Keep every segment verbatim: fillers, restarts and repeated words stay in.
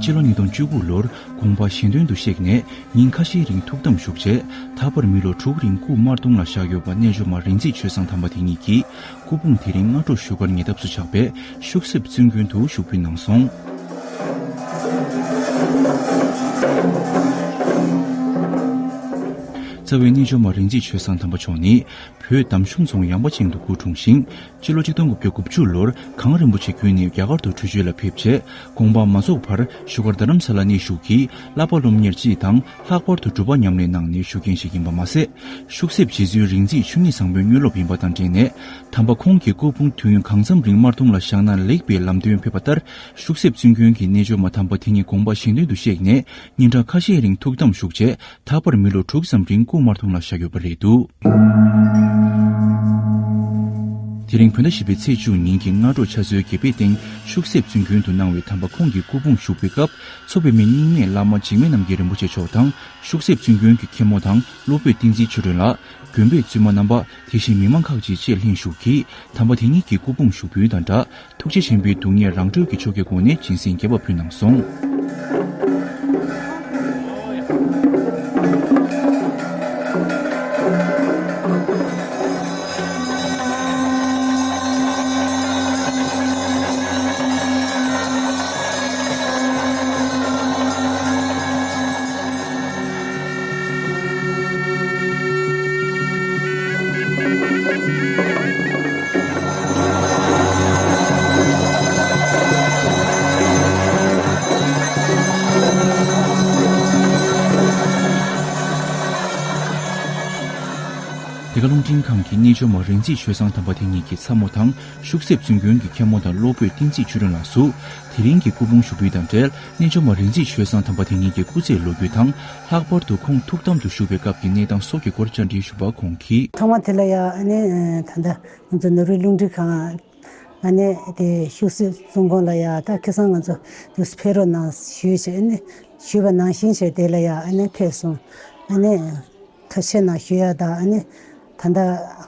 སྤྱི་ལོ་ཉིས་སྟོང་བཅུ་དགུ་ལོར་དགོངས་པ་གཞན་དོན་དུ་གཤེགས་ནས་ཉིན་ཁ་ཤས་རིང་ཐུགས་དམ་བཞུགས་རྗེས། ད་བར་མི་ལོ་དྲུག་རིང་སྐུ་དམར་གདུང་ལ་བཞག་ཡོད་པ་རྣལ་འབྱོར་མ་རིག་འཛིན་ཆོས་བཟང་དམ་པ་དེ་ཉིད་ཀྱིས། སྐུ་ཕུང་དེ་རིང་སྔ་དྲོ་བཞུགས་སྒར་ཉེ་འདབས་སུ་ཆགས་པའི་ཤུག་གསེབ་བཙུན་དགོན་དུ་བཞུགས་འབུལ་གནང་སོང་། རྩ་བའི་རྣལ་འབྱོར་མ་རིག་འཛིན་ཆོས་བཟང་དམ་པ་མཆོག་ནི། བོད་འདམ་གཞུང་རྫོང་ཡངས་པ་ཅན་དུ་སྐུ་འཁྲུངས་ཤིང་། སྤྱི་ལོ་གཅིག་སྟོང་དགུ་བརྒྱ་དགུ་བཅུ་ལོར་གངས་རིན་པོ་ཆེ་བརྒྱུད་ནས་རྒྱ་གར་དུ་བྲོས་བྱོལ་ལ་ཕེབས་རྗེས། དགོངས་པ་མ་རྫོགས་བར་བཞུགས་སྒར་རྡ་རམ་ས་ལ་གནས་བཞུགས་ཀྱིས། བསླབ་པ་སློབ་གཉེར་སྤྱི་དང་། ལྷག་པར་དུ་སྒྲུབ་པ་ཉམས་ལེན་གནང་ནས་བཞུགས་མཁན་ཞིག་ཡིན་པ་མ་ཟད། ཤུག་གསེབ་རྗེ་བཙུན་རིག་འཛིན་ཆོས་ཉིད་བཟང་པོའི་དངོས་སློབ་ཡིན་པ་དང་འབྲེལ་ནས། དམ་པ་ཁོང་གི་སྐུ་ཕུང་དུས་ཡུན་གང་འཚམ་རིང་དམར་གདུང་ལ་བཞག་ན་ལེགས་པའི་ལམ་སྟོན་ཕེབས་པ་ལྟར། ཤུག་གསེབ་བཙུན་དགོན་གྱི་རྣལ་འབྱོར་མ་དམ་པ་དེ་ཉིད་དགོངས་པ་གཞན་དོན་དུ་གཤེགས་ནས། ཉིན་གྲངས་ཁ་ཤས་རིང་ཐུགས་དམ་བཞུགས་རྗེས། ད་བར་མི་ལོ་དྲུག་ཙམ་རིང་སྐུ་དམར་གདུང་ལ་བཞག་ཡོད་པ་རེད་འདུག་དེ་རིང་བོད་ཟླ་བཞི་པའི་ཚེས་བཅུ་ཉིན་གྱི་སྔ་དྲོ་ཆུ་ཚོད་བརྒྱད་པའི་སྟེང་ཤུག་གསེབ་བཙུན་དགོན་དུ་གནང་བའི་དམ་པ་ཁོང་གི་སྐུ་ཕུང་བཞུགས་པའི་སྐབས། མཚོ་པདྨའི་རྙིང་མའི་བླ་མ་འཇིགས་མེད་རྣམ་རྒྱལ་རིན་པོ་ཆེ་མཆོག་དང་། ཤུག་གསེབ་བཙུན་དགོན་གྱི་མཁན་མོ་དང་སློབ་དཔོན་བསྟན་འཛིན་ཆོས་སྒྲོན་ལགས། དགོན་པའི་བཙུན་མ་རྣམ་པ། དེ་བཞིན་མི་མང་ཁག་ཅིག་བཅས་ལྷན་ཞུགས་ཀྱིས་དམ་པ་དེ་ཉིད་ཀྱི་སྐུ་ཕུང་ཞུགས་འབུལ་དང་སྦྲགས། ཐུགས་རྗེ་ཆེན་པོའི་སྡུག་བསྔལ་རང་གྲོལ་གྱི་ཆོ་གའི་སྒོ་ནས་སྦྱིན་སྲེག་རྒྱས་པ་ཕུལ་གནང་སོང་། དེ་ག་རླུང་འཕྲིན་ཁང་གིས་རྣལ་འབྱོར་མ་རིག་འཛིན་ཆོས་བཟང་དམ་པ་དེ་ཉིད་ཀྱི་ཚ་མོ་དང་། ཤུག་གསེབ་བཙུན་དགོན་གྱི་མཁན་མོ་དང་སློབ་དཔོན་བསྟན་འཛིན་ཆོས་སྒྲོན་ལགས་སུ། དེ་རིང་གི་སྐུ་ཕུང་ཞུགས་འབུལ་དང་འབྲེལ། རྣལ་འབྱོར་མ་རིག་འཛིན་ཆོས་བཟང་དམ་པ་དེ་ཉིད་ཀྱི་སྐུ་ཚེའི་ལོ་རྒྱུས་དང་། ལྷག་པར་དུ་ཁོང་ཐུགས་དམ་དུ་བཞུགས་པའི་སྐབས་ཀྱི་གནས་སྟངས་སོགས་ཀྱི་སྐོར་བཅར་འདྲི་ཞུས་པར། ཁོང་གིས། ཐོག་མ་དེ་ལ་ཡང་ཨ་ནི་ད་ལྟ་ང་ཚོ་ནོར་བུའི་རླུང་འཕྲིན་ཁང་ཨ་ནི་དེ་ཤུག་གསེབ་བཙུན་དགོན་ལ་ཡང་ད་ཁ་སང་ང་ཚོ་དུས་ཕེབས་རོགས་གནང་ཞུས་བྱས། ཨ་ནི་ཞུས་པ་ནང་བཞིན་བྱས་དེ་ལ་ཡང་ཨ་ནི་ཕེབས་སོང་། ཨ་ནི་ཐུགས་རྗེ་ཆེ་གནང་ཞུ་ཡ་དང་། ཨ་ནི་ད་ལྟ་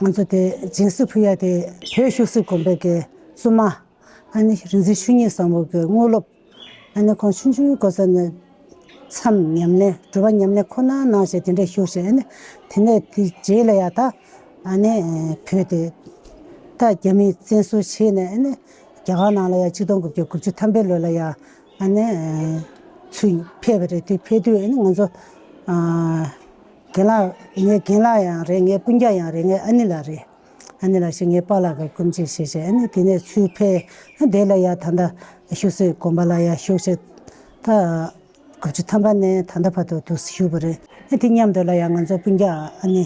ང་ཚོ་དེ་སྦྱིན་སྲེག་ཕུལ་ཡ་དེ་བོད་ཤུག་གསེབ་དགོན་པའི་གི་བཙུན་མ། ཨ་ནི་རིག་འཛིན་ཆོས་ཉིད་བཟང་པོ་གི་དངོས་སློབ། ཨ་ནི་ཁོང་ཆུང་ཆུང་སྐབས་ས་ནས་མཚམས་ཉམས་ལེན། སྒྲུབ་པ་ཉམས་ལེན་ཁོ་ན་གནང་བྱས་དེ་འདྲ་བཞུགས་བྱས། ཨ་ནི་དེ་ནས་དེ་རྗེས་ལ་ཡ་ད་ཨ་ནི་བོད་དེ་ད་རྒྱ་མིས་བཙན་བཟུང་བྱས་ནས། ཨ་ནི་རྒྱ་གར་ནང་ལ་ཡ་གཅིག་སྟོང་དགུ་བརྒྱ་དགུ་བཅུ་ཐམ་པའི་ལོ་ལ་ཡ་ཨ་ནི་ཚུར་ཕེབས་པ་རེད། དེ་ཕེབས་དུས་ཨ་ནི་ང་ཚོ་ཨ་རྒན་ལགས། ངའི་རྒན་ལགས་ཡང་རེད། ངའི་སྤུན་ཀྱག་ཡང་རེད། ངའི་ཨ་ནེ་ལགས་རེད། ཨ་ནེ་ལགས་ཞེས་ངའི་པཱ་ལགས་ཀྱི་སྐུ་མཆེད་བྱས་བྱས། ཨ་ནི་དེ་ནས་ཚུར་ཕེབས། ཨ་དེ་ལ་ཡ་ད་ལྟ་ཤུག་གསེབ་དགོན་པ་ལ་ཡ་བཞུགས་བྱས། ད་དགུ་བཅུ་ཐམ་པ་ནས་ད་ལྟ་བར་དུ་འདུག་བཞུགས་པ་རེད། ཨ་དེ་མཉམ་དུ་ལ་ཡ་ང་ཚོ་སྤུན་ཀྱག་ཨ་ནི་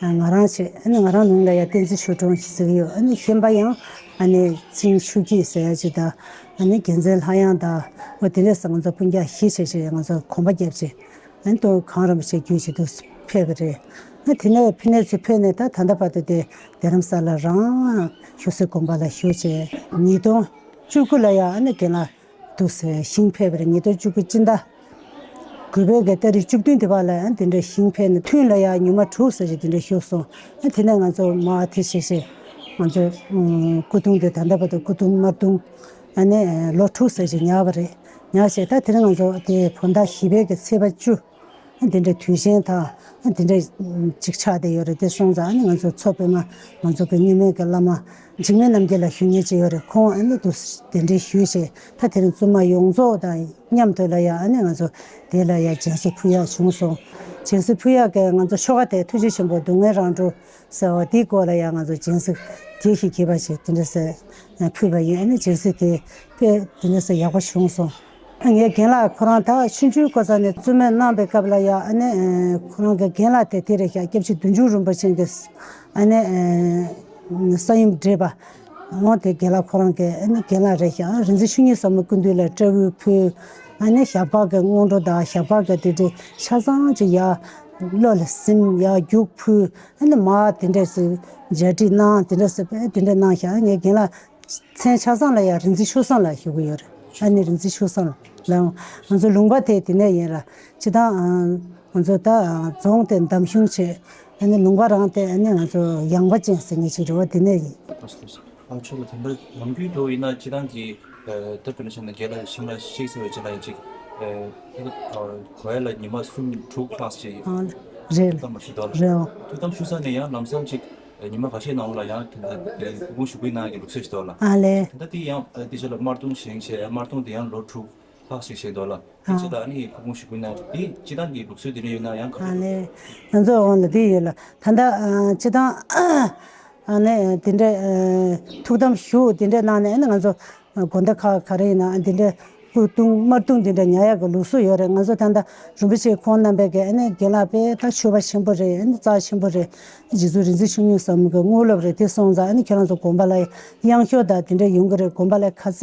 ང་རང་བྱས། ཨ་ནི་ང་རང་མིང་ལ་ཡ་བསྟན་འཛིན་ཆོས་སྒྲོན་ཟེར་གྱི་ཡོད། ཨ་ནི་གཞན་པ་ཡང་ཨ་ནི་ཚེ་རིང་ཆོས་སྐྱིད་ཟེར་ཡ་ཅིག་དང་། ཨ་ནི་རྒྱལ་མཚན་ལྷ་དབྱངས་དང་། འོ་དེ་འདྲས་ང་ཚོ་སྤུན་ཀྱག་བཞི་བྱས་བྱས་ང་ཚོ་གོམ་པ་བརྒྱབ་བྱས། ཨ་ནི་ད་གངས་རིན་པོ་ཆེ་བརྒྱུད་བྱས་འདུག་ཕེབས་པ་རེད། ཨ་དེ་ནས་ཕ་ནས་ཚུར་ཕེབས་ནས་ད་ད་ལྟ་བར་དུ་དེ་རྡ་རམ་ས་ལ་རང་ཤུག་གསེབ་དགོན་པ་ལ་བཞུགས་བྱས། ཉིས་སྟོང་བཅུ་དགུ་ལ་ཡ་ཨ་ནི་རྒན་ལགས་འདུག་སེ་ཞིང་ཕེབས་པ་རེད། ཉིས་སྟོང་བཅུ་དགུ་སྤྱི་ཟླ་དགུ་པའི་གི་ཏ་རིག་བཅུ་བདུན་དེ་བར་ལ་ཨ་དེ་འདྲ་ཞིང་ཕེབས་ནས་ཐུན་ལ་ཡ་ཉི་མ་དྲུག་ཙམ་ཞིག་དེ་འདྲ་བཞུགས་སོང་། ཨ་དེ་ནས་ང་ཚོ་མར་དེ་བྱས་བྱས་ང་ཚོ་ཨུམ་སྐུ་གདུང་དེ་ད་ལྟ་བར་དུ་སྐུ་གདུང་དམར་གདུང་ཨ་ནི་ལོ་དྲུག་ཙམ་ཞིག་ཉར་བ་རེད། ཉར་བྱས་ད་དེ་རིང་ང་ཚོ་དེ་བོད་ཟླ་བཞི་པའི་གི་ཚེས་པ་བཅུ། ཨ་དེ་འདྲའི་དུས་ཆེན་དང་། ཨ་དེ་འདྲའི་ཅིག་ཆགས་བསྡད་ཡོད་རེད། དེ་སོང་ཙང་ཨ་ནི་ང་ཚོ་མཚོ་པདྨ་ང་ཚོ་གི་རྙིང་མའི་གི་བླ་མ་འཇིགས་མེད་རྣམ་རྒྱལ་ལགས་ཞུ་མཁན་ཅིག་ཡོད་རེད། ཁོང་ཨ་ནི་དུ་གདན་འདྲེན་ཞུས་བྱས། ད་དེ་རིང་བཙུན་མ་ཡོངས་རྫོགས་དང་མཉམ་དུ་ལ་ཡ་ཨ་ནི་ང་ཚོ་དེ་ལ་ཡ་སྦྱིན་སྲེག་ཕུལ་ཡག་བྱུང་སོང་། སྦྱིན་སྲེག་ཕུལ་ཡག་གི་ང་ཚོ་ཆོ་ག་དེ་ཐུགས་རྗེ་ཆེན་པོ་སྡུག་བསྔལ་རང་གྲོལ་ཟེར་བ་དེའི་སྐོར་ལ་ཡ་ང་ཚོ་སྦྱིན་སྲེག་དེ་ཞིག་གིས་པ་ཞིག་དེ་འདྲ་ཟེར་ཕུལ་བ་ཡིན། ཨ་ནི་སྦྱིན་སྲེག་དེ་དཔེ་དེ་འདྲ་ཟེར་ཡག་པོ་བྱུང་སོང་། ངའི་རྒན་ལགས་ཁོ་རང་ད་ཆུང་ཆུང་སྐབས་ས་ནས་བཙུན་མོ་གནང་པའི་སྐབས་ལ་ཡ་ཨ་ནི་ཁོ་རང་གི་རྒན་ལགས་དེ་དེ་རེད་ཤག་སྐྱབས་རྗེ་བདུད་འཇོམས་རིན་པོ་ཆེ་གི་ཨ་ནི་ས་ཡོམ་བགྲེས་པ། འོ་དེ་རྒན་ལགས་ཁོ་རང་གི་ཨ་ནི་རྒན་ལགས་རེད་ཤག་རིག་འཛིན་ཆོས་ཉིད་ཟབ་མོ་སྐུ་མདུན་ལ་སྤྲེའུ་ཕུལ། ཨ་ནི་ཞབས་པར་གི་སྔོན་འགྲོ་དང་ཞབས་པར་གི་དེ་འདྲའི་ཆ་ཚང་ཅིག་ཡ་བློ་ལ་སིམ་ཡ་རྒྱུགས་ཕུལ། ཨ་ནི་མ་དེ་འདྲས་སེ་མཇལ་ཁྲིད་གནང་། དེ་འདྲས་སེ་དཔེ་དེ་འདྲས་གནང་ཤག་ངའི་རྒན་ལགས་མཚན་ཆ་ཚང་ལ་ཡ་རིག་འཛིན་ཆོས་བཟང་ལགས་ཞུ་གི་ཡོད་རེད། ཨ་ནི་རིག་འཛིན་ཆོས་བཟང་ལགས་ང་ཚོ་ལུང་པ་དེ་དེ་ནས་ཡིན་ར། སྤྱི་བཏང་ང་ཚོ་ད་རྫོང་དེ་འདམ་གཞུང་བྱས། ཨ་ནི་ལུང་པ་རང་དེ་ཨ་ནི་ང་ཚོ་ཡངས་པ་ཅན་ཟེར་མཁན་ཅིག་རེད་བ། དེ་ནས་ཡིན། ཨ་ཆོས་ལ་དེ་འདྲ་ནམ་རྒྱུན་དུ་ཡིན་ན་སྤྱི་བཏང་གི་ད་དཔེར་ན་བྱས་ན་རྒན་ལགས་ཤིང་ལ་གཤེགས་ཟེར་བའི་ཅི་ལ་ཡིན་ཅིག་ཨ་གོ་ཡ་ལ་ཉི་མ་གསུམ་དྲུག་ལྷག་ཅིག་ཨ་རེད། ཐུགས་དམ་ཞུ་དོ་ལ། རེད། ཐུགས་དམ་ཞུ་ས་ནས་ཡང་ལམ་སང་ཅིག་ཉི་མ་ཁ་ཤས་ནང་ལ་ཡང་དེ་འདྲ་སྐུ་ཕུང་ཞུགས་པའི་ནང་གི་ལུགས་སྲོལ་ཞིག་འདུག་ལ། ཨ་ལས། དེ་འདྲ་དེ་ཡང་དེ་ཆ་ལ་དམར་གདུང་བཞེངས་བྱས། དམར་གདུང་དེ་ཡང་ལོ་དྲུག་ལྷག་ཞིག་བཞེངས་འདུག་ལ། དེ་ཨ་ཆ་ལ་ཨ་ནི་སྐུ་ཕུང་ཞུགས་པའི་ནང་དེ་སྤྱི་བཏང་གི་ལུགས་སྲོལ་དེ་འདྲ་ཡོད་ན་ཡང་ག་ཨ་ལས། ང་ཚོ་འོང་ལ་དེ་ཡོད་ལ། ད་ལྟ་ཨ་སྤྱི་བཏང་ཨ་ནི་དེ་འདྲ་ཨ་ཐུགས་དམ་ཞུ་དེ་འདྲ་གནང་ནས། ཨ་ནི་ང་ཚོ་དགོན་སྡེ་ཁག་ག་རེ་ཡིན་ན་འདི་འདྲའི་སྐུ་གདུང་དམར་གདུང་འདི་འདྲ་ཉར་ཡག་གི་ལུགས་སྲོལ་ཡོད་རེད། ང་ཚོ་ད་ལྟ་རིན་པོ་ཆེ་ཁོང་རྣམ་པས་ཀྱི་ཨ་ནི་རྒན་ལགས་དཔེ་ད་མཆོད་པ་ཆེན་པོ་རེད། ཨ་ནི་རྩ་ཆེན་པོ་རེད། རྗེ་བཙུན་རིག་འཛིན་བཅུ་གཉིས་ཟབ་མོ་གི་དངོས་སློབ་རེད། དེ་སོང་ཙང་ཨ་ནི་ཁྱེད་རང་ཚོ་དགོན་པ་ལ་གཡང་ཤོག་དང་དེ་འདྲ་ཡོང་གི་རེད། དགོན་པ་ལ་ག་ཚད་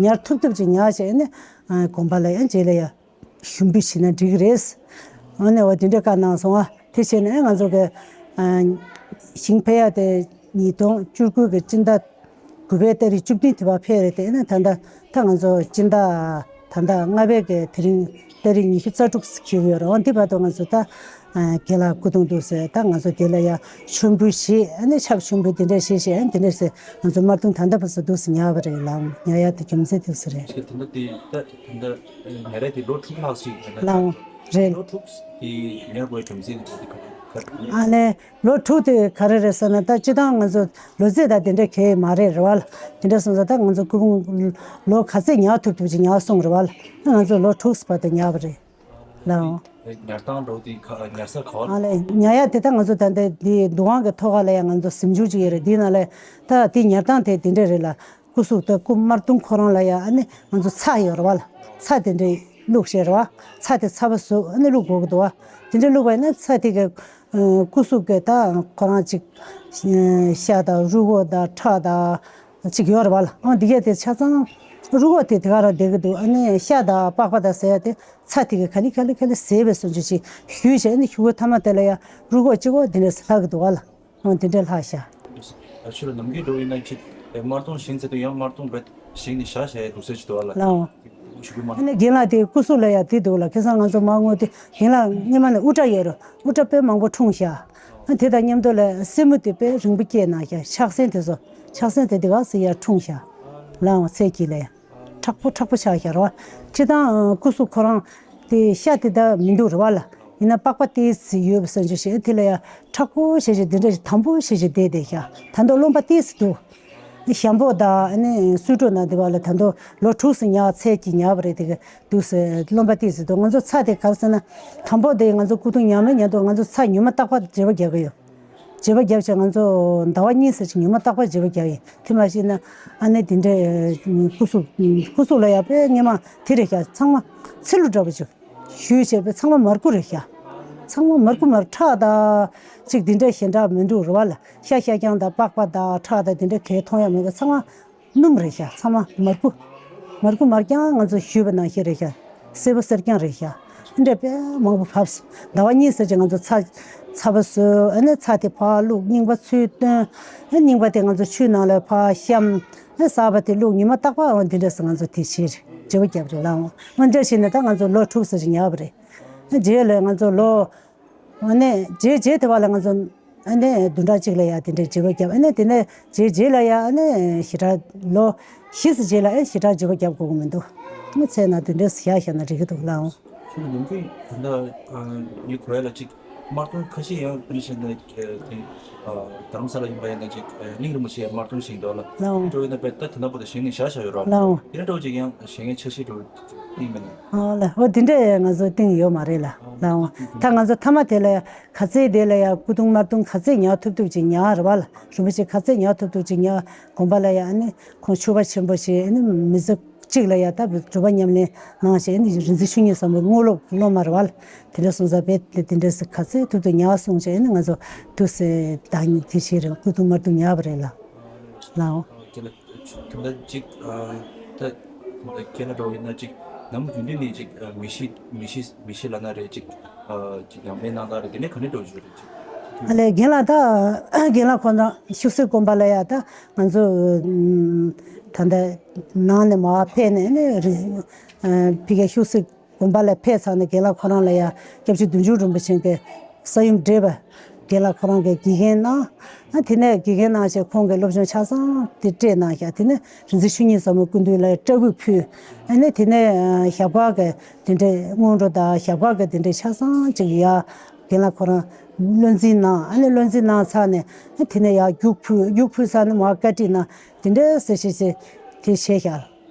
ཉར་ཐུབ་ཐུབ་ཅིག་ཉར་བྱས། ཨ་ནི་ཨ་དགོན་པ་ལ་ཡང་རྗེས་ལ་ཡང་ཞུ་འབུལ་བྱེད་ན་འགྲིག་གི་རེད། ཨ་ནི་འོ་དེ་འདྲ་བཀའ་གནང་སོང་ཨ། དེ་བྱས་ནས་ང་ཚོ་གི་ཨ་ཞིང་ཕལ་ཡ་དེ་ཉིས་སྟོང་བཅུ་དགུ་གི་སྤྱི་ཟླ་དགུ་པའི་ཏ་རིག་བཅུ་བདུན་དེ་བར་ཕེབས་རེད་དེ། ཨ་ནི་ད་ལྟ་ད་ང་ཚོ་སྤྱི་ཟླ་ད་ལྟ་ལྔ་པའི་གི་དེ་རིང་ཏ་རིག་ཉི་ཤུ་རྩ་དྲུག་འཁེལ་གི་ཡོད་རེད། འོ་འདི་བར་དུ་ང་ཚོ་ད་ཨ་རྒན་ལགས་སྐུ་གདུང་འདུག་ཟེར། ད་ང་ཚོ་དེ་ལ་ཡ་མཆོད་འབུལ་བྱེད། ཨ་ནི་ཆབ་མཆོད་འབུལ་དེ་འདྲ་བྱེད་བྱེད། ཨ་ནི་དེ་འདྲ་ཟེར་ང་ཚོ་དམར་གདུང་ད་ལྟ་བར་དུ་འདུག་ཟེར་ཉར་བ་རེད་ལགས། ཉར་ཡག་དེ་རྒྱུ་མཚན་འདུག་ཟེར་རེད། ད་ལྟ་དེ་ད་ད་ལྟ་ཉར་ཡག་དེ་ལོ་དྲུག་ལྷག་ཞིག་ལགས་རེད། ལོ་དྲུག་དེ་ཉར་དགོས་རྒྱུ་མཚན་དེ་ག་རེ། ཨ་ནི་ལོ་དྲུག་དེ་ག་རེ་རེད་ཟེར་ན། ད་སྤྱི་བཏང་ང་ཚོ་ལོ་ཚད་ད་དེ་འདྲ་གང་ཡང་མ་རེད་རེད་བ་ལ། དེ་འདྲ་སོང་ཙང་ད་ང་ཚོ་སྐུ་ཕུང་ལོ་ག་ཚད་ཉར་ཐུབ་ཐུབ་ཅིག་ཉར་སོང་རེད་བ་ལ། ང་ཚོ་ལོ་དྲུག་བར་དུ་ཉར་བ་རེད་ལགས། ཉར་སྟངས་འདྲ་བོ་དེ་ག་ཉར་ས་ག་བ། ཨ་ལས། ཉར་ཡག་དེ་ད་ང་ཚོ་ད་ལྟ་དེ་འདུ་ཁང་གི་ཐོག་ཁ་ལ་ཡང་ང་ཚོ་གཟིམ་ཆུང་ཅིག་ཡོད་རེད། དེའི་ནང་ལ་ད་དེ་ཉར་སྟངས་དེ་དེ་འདྲ་རེད་ལ། སྐུ་གཟུགས་དང་སྐུ་དམར་གདུང་ཁོ་རང་ལ་ཡ་ཨ་ནི་ང་ཚོ་ཚྭ་ཡོད་རེད་བ་ལ། ཚྭ་དེ་འདྲ་བླུགས་བྱས་རེད་བ། ཚྭ་དེ་ཚ་པོ་བཟོས་ཨ་ནི་བླུགས་དགོས་ཀྱི་འདུག་བ། དེ་འདྲ་བླུགས་པ་ཡིན་ན་ཚྭ་དེ་གི་ཨ་སྐུ་གཟུགས་ཀྱི་ད་ཁོ་རང་ཅིག་ཤ་དང་རུས་ཁོག་དང་ཁྲག་དང་ཅིག་ཡོད་རེད་བ་ལ། ཨ་འདི་ག་དེ་ཆ་ཚང་རུས་ཁོག་དེ་དེ་ག་རང་བསྡད་ཀྱི་འདུག་ཨ་ནི་ཤ་དང་པགས་པ་དང་ཟེར་ཡ་དེ་ཚྭ་དེ་གི་ག་ལེ་ག་ལེ་ག་ལེ་བཟས་པའི་བཟོ་བཅོས་ཅིག་གཞུས་བྱས། ཨ་ནི་གཞུ་བོ་ཐ་མ་དེ་ལ་ཡ་རུས་ཁོག་གཅིག་པོ་དེ་འདྲ་ལྷག་གི་འདུག་བ་ལ། འོ་དེ་འདྲ་ལྷག་ཤག་ཨ་ཆུ་ལ་ནམ་རྒྱུན་འགྲོ་ཡིན་ན་ཅིག་དམར་གདུང་བཞེངས་ཚར་དུས་ཡང་དམར་གདུང་རྦད་བཞེངས་ནས་བཞག་བཞག་ཡ་འདུག་ཟེར་གྱི་འདུག་བ་ལ། ལའོ། ཞུ་གི་མ། ཨ་ནི་རྒན་ལགས་དེ་སྐུ་གཟུགས་ལ་ཡ་དེ་འདུག་ལ། ཁ་སང་ང་ཚོ་མ་དངུལ་དེ་རྒན་ལགས་སྔོན་མ་ནས་དབུ་སྐྲ་ཡོད་རེད། དབུ་སྐྲ་དཔེ་མང་པོ་འཁྲུངས་ཤག་ཨ་དེ་དང་མཉམ་དུ་ལ་སེན་མོ་དེ་དཔེ་རིང་པོ་སྐྱེས་གནང་ཤག་ཕྱག་སེན་དེ་ཚོ། ཕྱག་སེན་དེ་དེ་ག་ཟེར་ཡ་འཁྲུངས་ཤག་ལའོ། ཚད་ཀྱི་ལ་ཡ། མཁྲེགས་པོ་མཁྲེགས་པོ་ཆགས་ཤག་རེད་བ། སྤྱིར་བཏང་ཨ་སྐུ་གཟུགས་ཁོ་རང་དེ་ཤ་དེ་ད་མི་འདུག་རེད་བ་ལ། ཡིན་ན་པགས་པ་ཏོག་ཙམ་ཡོད་པ་བཟོ་བཅོས་བྱས། དེ་ལ་ཡ་མཁྲེགས་པོ་བྱས་བྱས་དེ་འདྲ་ཞིག་དམ་པོ་བྱས་བྱས་བསྡད་བསྡད་ཤག་ད་དུང་རློན་པ་ཏོག་ཙམ་འདུག་ཞྭ་མོ་དང་ཨ་ནི་སུའི་ཀྲོ་ནང་དེ་བ་ལ་ད་དུང་ལོ་དྲུག་ཙམ་ཉར་ཚད་ཀྱི་ཉར་བ་རེད། དེ་ག་འདུག་ཟེར་རློན་པ་ཏོག་ཙམ་འདུག་ང་ཚོ་ཚྭ་དེ་ག་རེ་ཟེར་ན། དང་པོ་དེ་ང་ཚོ་སྐུ་གདུང་ཉར་མ་ཉར་དུས་ང་ཚོ་ཚྭ་ཉི་མ་རྟག་པར་བརྗེ་པོ་རྒྱག་གི་ཡོད། བརྗེ་པོ་རྒྱབ་བྱས་ང་ཚོ་ཟླ་བ་གཉིས་ཙམ་ཅིག་ཉི་མ་རྟག་པར་བརྗེ་པོ་རྒྱག་ཡིན། དེ་མ་གཞི་ན་ཨ་ནི་དེ་འདྲའི་སྐུ་གཟུགས་སྐུ་གཟུགས་ལ་ཡ་དཔེ་སྔོན་མ་དེ་རེད་ཤག་ཚང་མ་ཚི་ལུ་འདྲ་པོ་ཅིག་ཞུས་བྱས་པས་ཚང་མ་མར་ཁུ་རེད་ཤག་ཚང་མ་མར་ཁུ་མར། ཁྲག་དང་ཅིག་དེ་འདྲ་གཞན་དག་མི་འདུག་རེད་བ་ལ། ཤ་ཤ་རྐྱང་དང་པགས་པ་དང་ཁྲག་དང་དེ་འདྲ་གས་མཐོང་ཡ་མེད་པ། ཚང་མ་སྣུམ་རེད་ཤག་ཚང་མ་མར་ཁུ། མར་ཁུ་མར་རྐྱང་ང་ཚོ་ཞུས་པ་ནང་བཞིན་རེད་ཤག་སེར་པོ་སེར་རྐྱང་རེད་ཤག་འདི་འདྲ་དཔེ་མང་པོ་བབས་སོང་། ཟླ་བ་གཉིས་ཙམ་ཅིག་ང་ཚོ་ཚྭ་ཚ་པོ་བཟོས། ཨ་ནི་ཚྭ་དེ་ཕར་བླུགས། རྙིང་པ་ཚུར་བཏོན། ཨ་རྙིང་པ་དེ་ང་ཚོ་ཆུའི་ནང་ལ་ཕར་བཤམས། ཨ་གསར་པ་དེ་བླུགས། ཉི་མ་རྟག་པར་འོ་འདི་འདྲ་སེ་ང་ཚོ་དེ་བྱས་རེད། བརྗེ་པོ་རྒྱབ་རེད་ལགས། འོ་འདི་འདྲ་བྱས་ནས་ད་ང་ཚོ་ལོ་དྲུག་ཙམ་ཅིག་ཉར་བ་རེད། ཨ་རྗེས་ལ་ང་ཚོ་ལོ། ཨ་ནི་རྗེས་རྗེས་དེ་བ་ལ་ང་ཚོ་ཨ་ནི་བདུན་ཕྲག་གཅིག་ལ་ཡ་དེ་འདྲའི་བརྗེ་པོ་བརྒྱབ། ཨ་ནི་དེ་ནས་རྗེས་རྗེས་ལ་ཡ་ཨ་ནི་ཞེ་དྲག་ལོ་བཞི་ཙམ་རྗེས་ལ་ཨེ་ཞེ་དྲག་བརྗེ་པོ་བརྒྱབ་དགོས་ཀྱི་མི་འདུག་ཨ་ནི་ཚེ་ན་དེ་འདྲས་བཞག་བཞག་ན་འགྲིག་གི་འདུག་ལགས། ཁྱོད་ནམ་རྒྱུན་ད་ལྟ་ངའི་གོ་ཡ་ལ་ཅིག་དམར་གདུང་ཁ་ཤས་ཡང་དེ་བཞིན་དུ་དེ་རྡ་རམ་ས་ལ་ཡིན་པ་ཡིན་ན་ཅིག་གླིང་རིན་པོ་ཆེ་དམར་གདུང་བཞེངས་འདུག་ལ། ལགས། འགྲོ་ཡིན་ན་དཔེ་ད་དེ་འདྲ་པོ་དེ་བཞེངས་ནས་བཞག་བཞག་ཡོད་རོགས། ལགས། དེ་འདྲ་འདྲ་བོ་ཅིག་ཡང་བཞེངས་མཁན་འཆར་གཞི་འདྲ་བོ་གླིང་མིན་ན། ཨོ་ལ། ཨོ་དེ་འདྲ་ང་ཚོ་གཏིང་ཡོད་མ་རེད་ལ། ལའོ། ད་ང་ཚོ་མཐའ་མ་དེ་ལ་ག་ཚད་དེ་ལ་ཡ་སྐུ་གདུང་དམར་གདུང་ག་ཚད་ཉར་ཐུབ་ཐུབ་ཅིག་ཉར་རེད་བ་ལ། རིན་པོ་ཆེ་ག་ཚད་ཉར་ཐུབ་ཐུབ་ཅིག་ཉར། དགོན་པ་ལ་ཡ་ཨ་ནི་ཁོང་མཆོད་པ་ཆེན་པོ་བྱས། ཨ་ནི་མི་ཚེ་གཅིག་ལ་ཡ་ད་སྒྲུབ་པ་ཉམས་ལེན་གནང་བྱས། ཨ་ནི་རིག་འཛིན་བཅུ་གཉིས་ཟབ་མོའི་དངོས་སློབ་སློབ་མ་རེད་བ་ལ། དེ་འདྲ་སོང་ཙང་དཔེ་དེ་འདྲ་སེ་ག་ཚད་ཐུབ་ཐུབ་ཉར་སོང་བྱས། ཨ་ནི་ང་ཚོ་དུས་སེ་ད་ཉིན་དེ་བྱས་རེད། སྐུ་གདུང་དམར་གདུང་ཉར་བ་རེད་ལ། ལའོ། དེ་ལ་དེ་འདྲ་ཅིག་ཨ་ད་དེ་འདྲ་ཁྱེད་ལ་འགྲོ་ཡིན་ན་ཅིག་ནམ་རྒྱུན་དུ་ནས་ཅིག་ཨ་མི་ཤི་མི་ཤི་མི་ཤི་ལབ་ན་རེད། ཅིག་ཨ་ཅིག་ཉམས་ལེན་གནང་སྟངས་རེད། དེ་ནས་ག་ནས་འགྲོ་རྒྱུ་རེད་ཅིག་ཨ་ལས་རྒན་ལགས་ད་རྒན་ལགས་ཁོང་རང་ཤུགས་གསོའི་དགོན་པ་ལ་ཡ་ད་ང་ཚོ་ཨམ་ད་ལྟ་ནང་ནས་མར་ཕེབས་ནས་ནི་རི་ཨ་ཕ་གིའི་ཤུགས་གསོའི་དགོན་པ་ལ་ཕེབས་ཚར་ནས་རྒན་ལགས་ཁོ་རང་ལ་ཡ་སྐྱབས་རྗེ་བདུད་འཇོམས་རིན་པོ་ཆེ་གི་ས་ཡོམ་བགྲེས་པ་ རྒན་ལགས་ཁོ་རང་གིས་དགེ་རྒན་གནང་། ཨ་དེ་ནས་དགེ་རྒན་གནང་བྱས་ཁོང་གིས་སློབ་སྦྱོང་ཆ་ཚང་དེ་སྤྲད་གནང་ཤག་དེ་ནས་རིག་འཛིན་ཆོས་ཉིད་ཟབ་མོ་སྐུ་མདུན་ལ་སྐྲ་སྐུད་ཕུལ། ཨ་ནས་དེ་ནས་ཞབས་དཀར་གི་དེ་འདྲའི་སྔོན་འགྲོ་དང་ཞབས་དཀར་གི་དེ་འདྲའི་ཆ་ཚང་ཅིག་ཡ་རྒན་ལགས་ཁོ་རང་བློ་འཛིན་གནང་། ཨ་ནས་བློ་འཛིན་གནང་ཚར་ནས་ཨ་དེ་ནས་ཡ་རྒྱུགས་ཕུལ། རྒྱུགས་ཕུལ་ཚར་ནས་མར་བཀའ་ཁྲིད་གནང་། དེ་འདྲའི་ཟེར་བྱས་བྱས་དེ་བྱས་ཤག་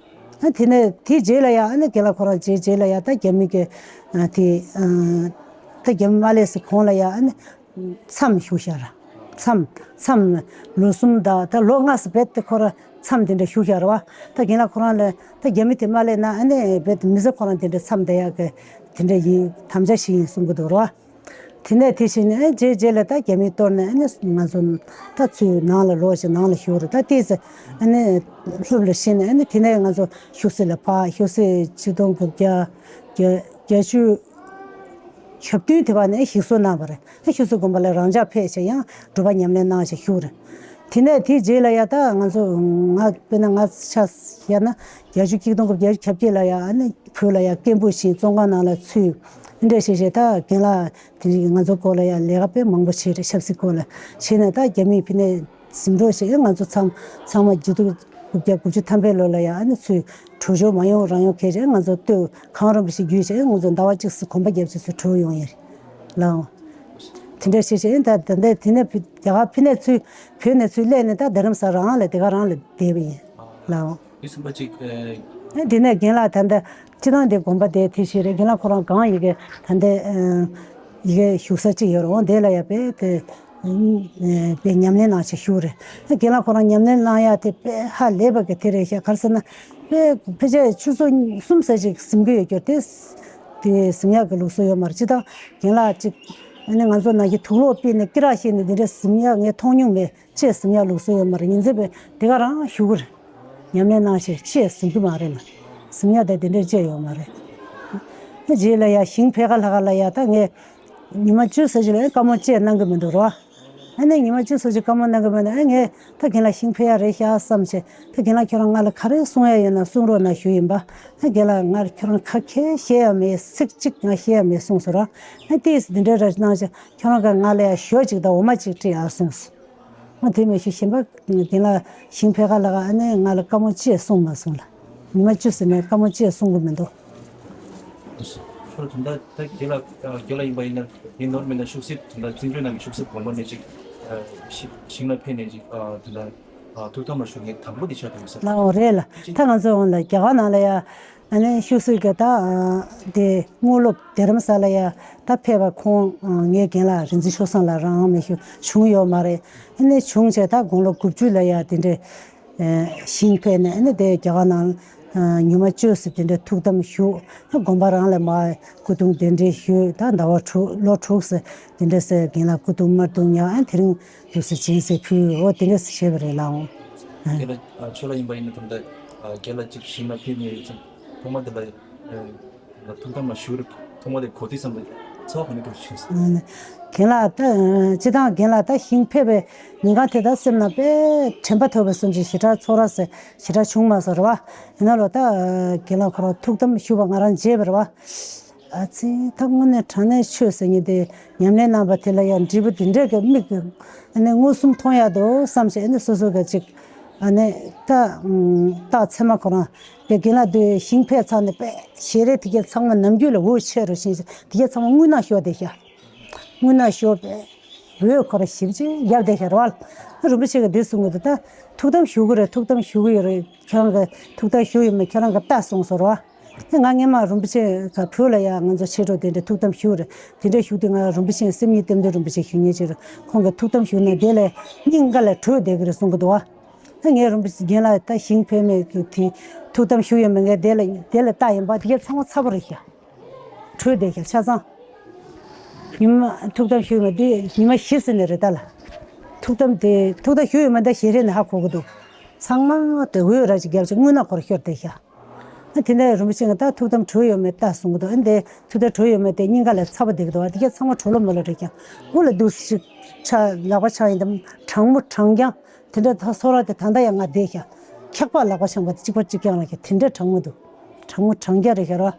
ཨ་དེ་ནས་དེའི་རྗེས་ལ་ཡ་ཨ་ནི་རྒན་ལགས་ཁོ་རང་རྗེས་རྗེས་ལ་ཡ་ད་རྒྱ་མི་གི་ཨ་དེ་ཨ་ད་རྒྱ་མི་མ་སླེབས་སའི་གོང་ལ་ཡ་ཨ་ནི་མཚམས་བཞུགས་ཤག་ར། མཚམས་མཚམས་ལོ་གསུམ་དང་ད་ལོ་ལྔ་ཙམ་རྦད་དེ་ཁོ་རང་མཚམས་དེ་འདྲ་བཞུགས་ཤག་ར་བ། ད་རྒན་ལགས་ཁོ་རང་ལ་ད་རྒྱ་མི་དེ་མ་སླེབས་ན་ཨ་ནི་རྦད་དེ་མི་ཚེ་ཁོ་རང་དེ་འདྲ་མཚམས་བསྡད་ཡག་གི་དེ་འདྲ་ཡིན། དམ་བཅའ་ཞིག་ཡིན་གསུང་གི་འདུག་ར་བ། དེ་ནས་དེ་བཞིན་ཨེ་རྗེས་རྗེས་ལ་ད་རྒྱ་མིས་གཏོར་ནས་ཨ་ནི་ང་ཚོ་ད་ཚུར་ནང་ལ་ལོག་ཅིག་ནང་ལ་བཞུགས་རེད། ད་ལྟའི་ཚེ་ཨ་ནི་སློབ་ལ་ཕྱིན་ནས་ཨ་ནི་དེ་ནས་ང་ཚོ་ཤུག་སེ་ལ་ཕར་ཤུག་སེ་ཆིག་སྟོང་དགུ་བརྒྱ་བརྒྱད་ཅུ་གྱ་བདུན་དེ་བར་ནས་ཞིག་གསོ་གནང་བ་རེད། ཨ་ཤུག་སེ་དགོན་པ་ལ་རང་འཇགས་ཕེབས་བྱས་ཡང་སྒྲུབ་པ་ཉམས་ལེན་གནང་བྱས་བཞུགས་རེད། དེ་ནས་དེའི་རྗེས་ལ་ཡ་ད་ང་ཚོ་ང་དཔེར་ན་ང་ཆ་བཞག་ན་བརྒྱད་ཅུ་ཆིག་སྟོང་དགུ་བརྒྱ་བརྒྱད་ཅུ་གྱ་བརྒྱད་ལ་ཡ་ཨ་ནི་བོད་ལ་ཡ་སྐད་འབོད་བྱས་བཙོན་ཁང་ནང་ལ་ཚུད། འདི་འདྲ་བྱས་བྱས་ད་རྒན་ལགས་དེ་རིང་ང་ཚོ་སྐོར་ལ་ཡང་ལས་ཀ་དཔེ་མང་པོ་བྱས་རེད། ཆབ་སྲིད་སྐོར་ལ་བྱས་ནས་ད་རྒྱ་མིས་ཕི་ནས་ཟིན་འགྲོ་བྱས་ང་ཚོ་ཚང་ཚང་མ་བརྒྱད་ཅུ་དགུ་བརྒྱ་དགུ་བཅུ་ཐམ་པའི་ལོ་ལ་ཡང་ཨ་ནི་ཚུར་བྲོས་བྱོལ་མ་ཡོང་རང་ཡོང་ཁེལ་བྱས་ང་ཚོ་ལྟོས་གང་རུང་བ་ཞིག་བརྒྱུད་བྱས་ང་ཚོ་ཟླ་བ་གཅིག་ཙམ་གོམ་པ་བརྒྱབ་བྱས་ཚུར་བྲོས་ཡོང་ཡ་རེད་ལགས། དེ་འདྲ་བྱས་བྱས་ད་ད་ལྟ་དེ་ནས་ཕི་རྒྱ་གར་ཕི་ནས་ཚུར་བོད་ནས་ཚུར་སླེབས་ནས་ད་རྡ་རམ་ས་རང་ལ་དེ་ག་རང་ལ་བསྡད་པ་ཡིན་ལགས། དེ་གསུམ་པ་གཅིག་ཨེ། ཨེ་དེ་ནས་རྒན་ལགས་ད་ལྟ་སྤྱི་བཏང་དེ་དགོན་པ་དེ་དེ་ཞིག་རེད། རྒན་ལགས་ཁོ་རང་གང་ཡི་གེ་ད་ལྟ་ཨེ་ཡི་གེ་བཞུགས་ས་གཅིག་ཡོད་རེད། འོང་དེ་ལ་ཡ་དཔེ་དེ་ཨེ་དཔེ་ཉམས་ལེན་གནང་བྱས་བཞུགས་རེད། ཨེ་རྒན་ལགས་ཁོ་རང་ཉམས་ལེན་གནང་ཡ་དེ་དཔེ་ཧ་ལས་པ་གི་དེ་རེད་ཤག་ག་རེ་ཟེར་ན་དཔེ་ཕལ་ཆེར་ཆུ་ཚོད་གསུམ་ཙམ་ཅིག་གཟིམ་གི་ཡོད་རྒྱུ་དེ་དེ་གཟིམ་ཡག་གི་ལུགས་སྲོལ་ཡོད་མ་རེད། སྤྱི་བཏང་རྒན་ལགས་གཅིག་ཨ་ནི་ང་ཚོ་ནང་བཞིན་དུག་ལོག་ཕུད་ནས་སྐེ་རགས་བཤེད་ནས་འདི་འདྲ་གཟིམ་ཡག་ངས་མཐོང་མྱོང་མེད། ཅེས་གཟིམ་ཡག་ལུགས་སྲོལ་ཡོད་མ་རེད། ཉིན་མཚན་དཔེ་དེ་ག་རང་བཞུགས་ཀྱི་རེད། ཉམས་ལེན་གནང་ཞེས་ཅེས་གཟིམ་གྱི་མ་རེད་ལ། གཟིམ་ཡག་དེ་དེ་འདྲས་ཅེས་ཡོད་མ་རེད། ཨ་རྗེས་ལ་ཡ་ཞིང་ཕེབས་ཁ་ལྷག་ལ་ཡ་ད་ངས་ཉི་མ་བཅུ་ཙམ་ཅིག་ལ་ཡ་བཀའ་མོལ་ཅེས་གནང་གི་མི་འདུག་རོ། ཨ་ནི་ཉི་མ་བཅུ་ཙམ་ཅིག་བཀའ་མོལ་གནང་གི་མི་འདུག་ཨ་ངས་ད་རྒན་ལགས་ཞིང་ཕེབས་ཡག་རེད་ཤག་བསམ་བྱས། ད་རྒན་ལགས་ཁྱོད་རང་ང་ལ་ག་རེ་གསུང་ཡག་ཡོད་ན་གསུང་རོགས་གནང་ཞུ་ཡིན་པ། ཨ་རྒན་ལགས་ང་ཁྱོད་རང་ག་གེ་བཤད་ཡག་མེད། ཚིག་གཅིག་ང་བཤད་ཡག་མེད་གསུངས་སོང་རོ། ཨ་ཏིས་འདི་འདྲའི་ར་གནང་བྱས་ཁྱོད་རང་ག་ང་ལ་ཡ་ཞོ་གཅིག་དང་འོ་མ་གཅིག་སྤྲད་ཨ་གསུངས་སོང་། ང་དེ་མི་ཤེས། གཞན་པ་དེ་ལ་ཞིང་ཕེབས་ཁ་ལ་ཨ་ནི་ང་ལ་བཀའ་མོལ་ཅི་ཡང་གསུངས་མ་སོང་ལ། ཉི་མ་བཅུ་ཟིན་ནས་བཀའ་མོལ་ཅི་ཡང་གསུང་གི་མི་འདུག་ཁྱོད་དོན་དག་ད་དེ་ལ་རྒྱ་ལ་ཡིན་པ་ཡིན་ན་ཡིན་ནོར་མིན་ན་ཤུག་སེ་དོན་དག་བཙན་བྱོལ་ནང་གི་ཤུག་སེ་དགོན་པ་ནས་ཅིག་ཞིང་ལ་ཕེབས་ནས་ཅིག་དོན་དག་ཐུགས་དམ་ལ་བཞུགས་མཁན་དང་པོ་དེ་ཆགས་འདུག་ས། ལའོ་རེད་ལ། ད་ང་ཚོ་འོང་ལ་རྒྱ་གར་ནང་ལ་ཡ། ཨ་ནི་ཤུག་སེ་གི་ད་དེ་དངོས་སློབ་རྡ་རམ་ས་ལ་ཡ་ད་ཕེབས་པ་ཁོང་ངའི་རྒན་ལགས་རིག་འཛིན་ཆོས་བཟང་ལགས་རང་མི་ཤུ་བྱུང་ཡོད་མ་རེད། ཨ་ནི་བྱུང་བྱས་ད་དགུང་ལོ་དགུ་བཅུ་ལ་ཡ་དེ་འདྲའི་ཞིང་ཕེབས་ནས་ཨ་ནི་དེ་རྒྱ་གར་ནང་ཉི་མ་བཅུ་ཙམ་དེ་འདྲའི་ཐུགས་དམ་བཞུགས། ད་དགོན་པ་རང་ལ་མར་སྐུ་གདུང་གདན་འདྲེན་ཞུས། ད་ཟླ་བ་དྲུག་ལོ་དྲུག་ཙམ་དེ་འདྲ་ཟེར་རྒན་ལགས་སྐུ་གདུང་དམར་གདུང་ཉར། ཨ་དེ་རིང་དུས་སུ་སྦྱིན་སྲེག་ཕུལ། འོ་དེ་འདྲ་ཟེར་བྱས་པ་རེད་ལགས། འོ། དེ་ལ་ཆོས་ལ་ཡིན་པ་ཡིན་ན་ཐོག་མཐའ་རྒན་ལགས་གཅིག་ཞིང་ལ་ཕེབས་ནས་ཐོག་མ་དེ་ལ་ཐུགས་དམ་ལ་བཞུགས་རེད། ཐོག་མ་དེ་གོ་དུས་ཙམ་ལ་ཚོར་བ་ག་འདྲ་འདུག་ཞུས། རྒན་ལགས་ད་སྤྱི་བཏང་རྒན་ལགས་ད་ཞིང་ཕེབས་པའི་ཉིན་གང་དེ་ད་སེམས་ནང་དཔེ་དྲན་པ་ཐོབ་པའི་བསམ་གྱི་ཞེ་དྲག་ཚོར་བ་ཟེར་ཞེ་དྲག་བྱུང་མ་སོང་རེད་བ། ཡིན་ན་ལོ་ད་རྒན་ལགས་ཁོ་རང་ཐུགས་དམ་བཞུགས་པ་ང་རང་མཇལ་བ་རེད་བ། ཨ་ཙི། ད་དངོས་གནས་དྲང་གནས་ཆོས་ཟེར་མཁན་དེ་ཉམས་ལེན་གནང་བ་དེ་ལ་ཡང་འབྲས་བུ་དེ་འདྲས་ཀྱི་མིག་གིས་ཨ་ནི་མངོན་སུམ་མཐོང་ཡག་འདུག་བསམ་བྱས། ཨ་ནི་སོ་སོ་ག་ཅིག་ཨ་ནི་ད་ཨུམ་རྟགས་མཚན་མ་ཁོ་རང་དེ་རྒན་ལགས་དེ་ཞིང་ཕེབས་ཚར་ནས་དཔེ་ཞལ་རས་དེ་གས་ཚང་མ་ནམ་རྒྱུན་ལ་འོད་ཆེ་རུ་ཕྱིན། དེ་གས་ཚང་མ་རྔུལ་ནག་ཤོར་བསྡད་ཤག་རྔུལ་ནག་ཤོར་བས་འོད་ཁོ་རང་ཞེ་པོ་ཅིག་བརྒྱབ་བསྡད་ཤག་རེད་བ། རིན་པོ་ཆེ་གིས་འདི་གསུང་གི་འདུག་ད་ཐུགས་དམ་བཞུགས་ཀྱི་རེད། ཐུགས་དམ་བཞུགས་ཀྱི་ཡོད་རེད། ཁྱོད་རང་གི་ཐུགས་དམ་བཞུགས་ཡོད་མེད་ཁྱོད་རང་གིས་ལྟ་གསུངས་སོང་རེད་བ། ང་སྔས་མ་རིན་པོ་ཆེ་ག་བོད་ལ་ཡ་ང་ཚོ་མཆེད་གྲོགས་དེ་འདྲ་ཐུགས་དམ་བཞུགས་རེད། དེ་འདྲ་བཞུགས་དུས་ང་རིན་པོ་ཆེ་སེམས་ཉིད་གཏན་དུ་རིན་པོ་ཆེ་ཞུ་མཁན་ཅིག་རེད། ཁོང་གིས་ཐུགས་དམ་བཞུགས་ན་དེ་ལས་སྙིང་ག་ལ་བྲོས་བསྡད་ཀྱི་རེད་གསུང་གི་འདུག་བ། ངས་རིན་པོ་ཆེ་རྒན་ལགས་ད་ཞིང་ཕེབས་མེད་ཀྱི་དེ་ཐུགས་དམ་བཞུགས་ཡོད་མེད་ངས་དེ་ལ་དེ་ལ་ལྟ་ཡིན་པ། དེ་གས་ཚང་མ་ཚ་པོ་རེད་ཤག་བྲོས་བསྡད་ཤག་ཆ་ཚང་། ཉི་མ་ཐུགས་དམ་བཞུགས་ཡོད་མེད་དེ་ཉི་མ་བཞི་ཟིན་ནས་རེད་ད་ལ། ཐུགས་དམ་དེ་ཐུགས་དམ་བཞུགས་ཡོད་མེད་ད་ཞལ་རས་ནས་ཧ་གོ་གི་འདུག་ཚང་མ་དེ་འོད་ར་ཅིག་བརྒྱབ་ཅིག་རྔུལ་ནག་ཁོ་རང་ཤོར་བསྡད་ཤག་ཨ་དེ་ནས་རིན་པོ་ཆེ་ང་ད་ཐུགས་དམ་བྲོས་ཡོད་མེད་ལྟ་གསུང་གི་འདུག་ཨ་འདི་ཐུགས་དམ་བྲོས་ཡོད་མེད་དེ་སྙིང་ག་ལ་ཚ་པོ་བསྡད་ཀྱི་འདུག་ཨ་དེ་གས་ཚང་མ་གྲོ་ལོ་མོ་ལོ་རེད་ཀྱང་དབུ་ལ་འདུག་ཅིག་ཆ་ལག་པ་ཆགས་ཡིན་དམ་གྲང་མོ་གྲང་རྐྱང་དེ་འདྲ་ད་ཚོར་བ་དེ་ད་ལྟ་ཡང་ང་བསྡད་ཤག་འཁྱག་པ་ལག་པ་འཆང་བ་དེ་གཅིག་པ་གཅིག་རྐྱང་ལ་ཀྱང་དེ་འདྲ་གྲང་མོ་འདུག་གྲང་མོ་གྲང་རྐྱང་རེད་ཤག་ར།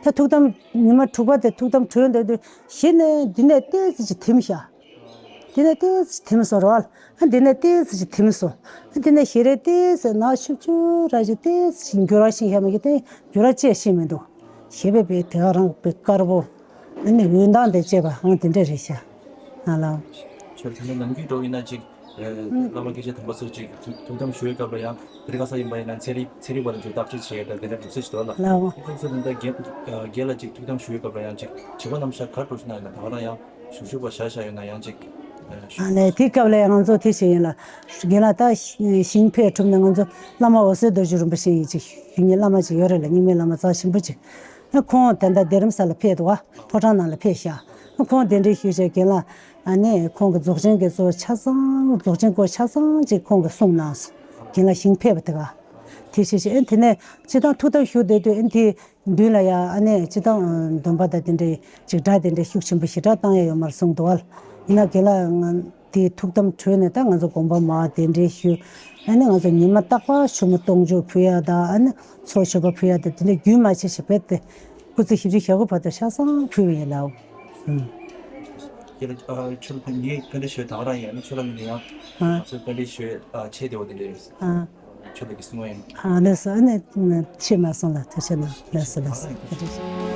ད་ཐུགས་དམ་ཉི་མ་དྲུག་པ་དེ་ཐུགས་དམ་བྲོས་འདུག་དུས་གཞི་ནས་འདི་ནས་ཏོག་ཙམ་ཅིག་དེམ་ཤག་འདི་ནས་ཏོག་ཙམ་ཐིམ་སོང་རོ། ཨ་འདི་ནས་ཏོག་ཙམ་ཅིག་ཐིམ་སོང་། ཨ་འདི་ནས་ཞལ་རས་ཏོག་ཙམ་ནག་ཤུབ་ཤུབ་ར་ཅིག་ཏོག་ཙམ་ཅིག་འགྱུར་བ་ཕྱིན་ཤག་མི་གི་དེ་འགྱུར་བ་ཅི་ཕྱིན་མི་འདུག་ཞེས་པའི་དེ་ག་རང་པའི་དཀར་པོ། ཨ་ནི་འོད་མདངས་དེ་བཅས་པ་ཨང་དེ་འདྲ་རེད་ཤག་ང་ལ། ཁྱོད་ཚོ་ནམ་རྒྱུན་འགྲོ་ཡིན་ན་ཅིག་ཨེ། བླ་མ་སྐྱེས་ཆེན་དམ་པ་ཚོ་ཅིག་ཐུགས་ཐུགས་དམ་ཞུ་བའི་སྐབས་ལ་ཡང་དེ་རིང་ཁ་སང་ཡིན་པ་ཡིན་ན་ཚན་རིག་ཚན་རིག་པ་ལ་ཚོས་བརྟག་དཔྱད་བྱེད་ཡ་དང་དེ་འདྲ་སྒྲུབ་རྩིས་ཞིག་འདུག་ལ། ལའོ། ཁྱོད་ཚོ་ད་ལྟ་རྒན་རྒན་ལ་ཅིག་ཐུགས་དམ་ཞུ་བའི་སྐབས་ལ་ཡང་ཅིག་བྱིས་པ་རྣམས་ཤ་གར་འགྲོ་ཞིག་ན་ཡིན་ན་ད་ག་རང་ཡང་ཞུ་ཞུ་བ་ཤ་ཤ་ཡོད་ན་ཡང་ཅིག་ཨ་ནི་དེ་སྐབས་ལ་ང་ཚོ་དེ་བྱས་ཡིན་ལ། རྒན་ལགས་ད་ཞིང་ཕེབས་གྲུབ་ནས་ང་ཚོ་བླ་མ་འོད་ཟེར་རྡོ་རྗེ་རིན་པོ་ཆེ་ཡིན་ཅིག་ཞུ་མཁན་བླ་མ་ཅིག་ཡོད་རེད་ལ། རྙིང་མའི་བླ་མ་རྩ་ཆེན་པོ་ཅིག་ཨ་ཁོང་ད་ལྟ་སྡེ་རམ་ས་ལ་ཕེབས་འདུག་བ། ཕོ་བྲང་ནང་ལ་ཕེབས་ཤག་ཨ་ཁོང་གདན་འདྲེན་ཞུས་བྱས་རྒན་ལགས་ཨ་ནི་ཁོང་གི་རྫོགས་ཆེན་གྱི་གཙོ་ཆ་ཚང་རྫོགས་ཆེན་སྐོར་ཆ་ཚང་ཅིག་ཁོང་གིས་གསུངས་གནང་སོང་། རྒན་ལགས་ཞིང་ཕེབས་པ་དེ་ག་དེ་བྱས་བྱས་ཨ་དེ་ནས་སྤྱི་བཏང་ཐུགས་དམ་བཞུགས་བསྡད་དུས་ཨ་དེ། མདུན་ལ་ཡ་ཨ་ནེ་སྤྱི་བཏང་འདོན་པ་དང་དེ་འདྲའི་ཅིག་སྒྲ་དེ་འདྲའི་ཤུགས་ཆེན་པོ་ཞེ་དྲག་བཏང་ཡ་ཡོད་མ་རེད་གསུངས་འདུག་བ། ཡིན་ན་རྒན་ལགས་ང་དེའི་ཐུགས་དམ་གྲོལ་ནས་ད་ང་ཚོ་དགོངས་པ་མར་གདན་འདྲེན་ཞུས། ཨ་ནེ་ང་ཚོ་ཉི་མ་རྟག་པར་ཆུ་མོ་གཏོང་ཆོག་ཕུལ་ཡ་དང་ཨ་ནེ་ཚོགས་མཆོད་པ་ཕུལ་ཡ་དང་དེ་འདྲའི་རྒྱུན་མ་ཆད་ཞིག་རྦད་དེ་སྐུ་ཚེ་བཞི་བཅུ་ཞེ་དགུ་བར་དུ་ཆ་ཚང་ཕུལ་བ་ཡིན་ལགས། ཨུམ། ཁྱེད་ལ་ཨ་ཁྱོད་ལ་ངའི་བཀའ་འདྲི་ཞུ་ད་ག་རང་ཡིན། ཨ་ནེ་ཁྱོད་ལ་ངས་ཡང་ཨ་ང་ཚོའི་བཀའ་འདྲི་ཞུ་ཨ་ཆེད་དེ་བ་དེ་འདྲ་ཡོད། ཨ། ཁྱོད་ལ་གི་སྲིད་དངོས་ཡིན། ཨ་ལགས་སོ། ཨ་ནི་ཕྱི་མ་སོང་ལ་ཐུགས་རྗེ་གནང་། ལགས་སོ་ལགས་སོ།